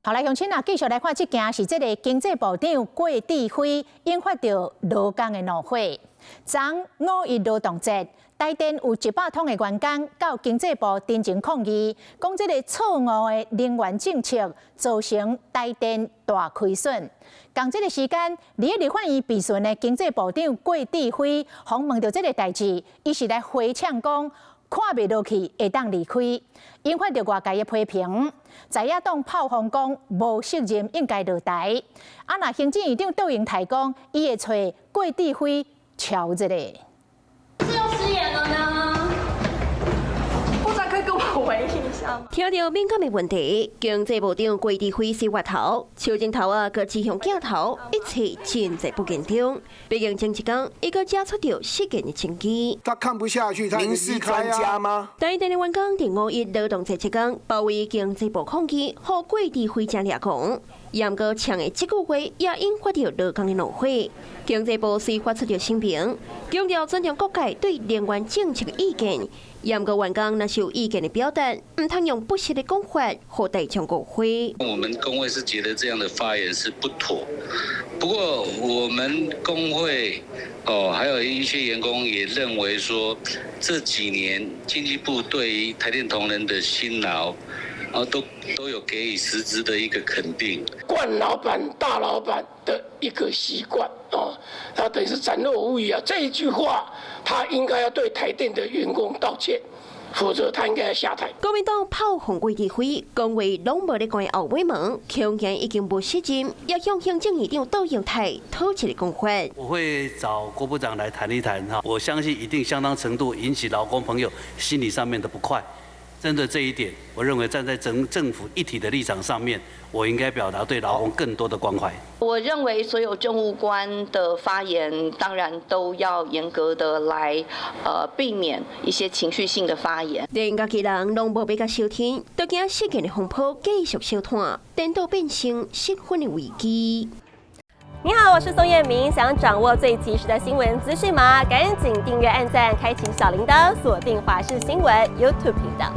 好來，鄉親啊，繼續來看這件是這个經濟部長郭智輝引發著勞工的怒火。昨五一勞動節，台電有100通的員工到經濟部陳情抗議，講這个錯誤的能源政策造成台電大虧損。仝這个時間，佇立法院備詢的經濟部長郭智輝訪問著這个代誌，伊是來回嗆講看袂落去會當離開，引發著外界的批評。在野黨炮轟講無責任應該落台。啊，若行政院長卓榮泰講，伊會揣郭智輝喬一下。是又失言了呢？部長可以跟我回應一下嗎？聽著敏感的問題，經濟部長郭智輝洗額頭，手指頭仔閣指向鏡頭，一切盡在不言中。畢竟前一工，伊閣遮出著失言的證據。他看不下去，他您是專家嗎？台電的員工佇五一勞動節這工包圍經濟部抗議，予郭智輝誠掠狂。毋過嗆的這句話也引發著勞工的怒火。經濟部遂發出著聲明，強調尊重各界對能源政策的意見。毋過員工若是有意見的表達，毋通用不實的講法，予大眾誤會。我們工會是覺得這樣的發言是不妥，不過我們工會哦，還有一些員工也認為說，這幾年經濟部對於台電同仁的辛勞，啊，都有給予實質的一個肯定。慣老闆、大老闆的一個習慣哦，他等於是展露無遺啊！這一句話，他應該要對台電的員工道歉，否則他應該要下台。國民黨炮轟郭智輝，講話攏無咧關後尾門，恐驚已經無責任，也向行政院長卓榮泰討一个講法。我會找郭部長來談一談哈，我相信一定相當程度引起勞工朋友心理上面的不快。針對這一點，我認為站在政府一體的立場上面，我應該表達對勞工更多的關懷。我認為所有政務官的發言，當然都要嚴格的來，避免一些情緒性的發言。連家己人攏無欲共收聽，都驚事件的風波繼續燒炭，顛倒變成失分的危機。你好，我是宋燕明，想掌握最及時的新聞資訊嗎？趕緊訂閱、按讚、開啟小鈴鐺，鎖定華視新聞 YouTube 頻道。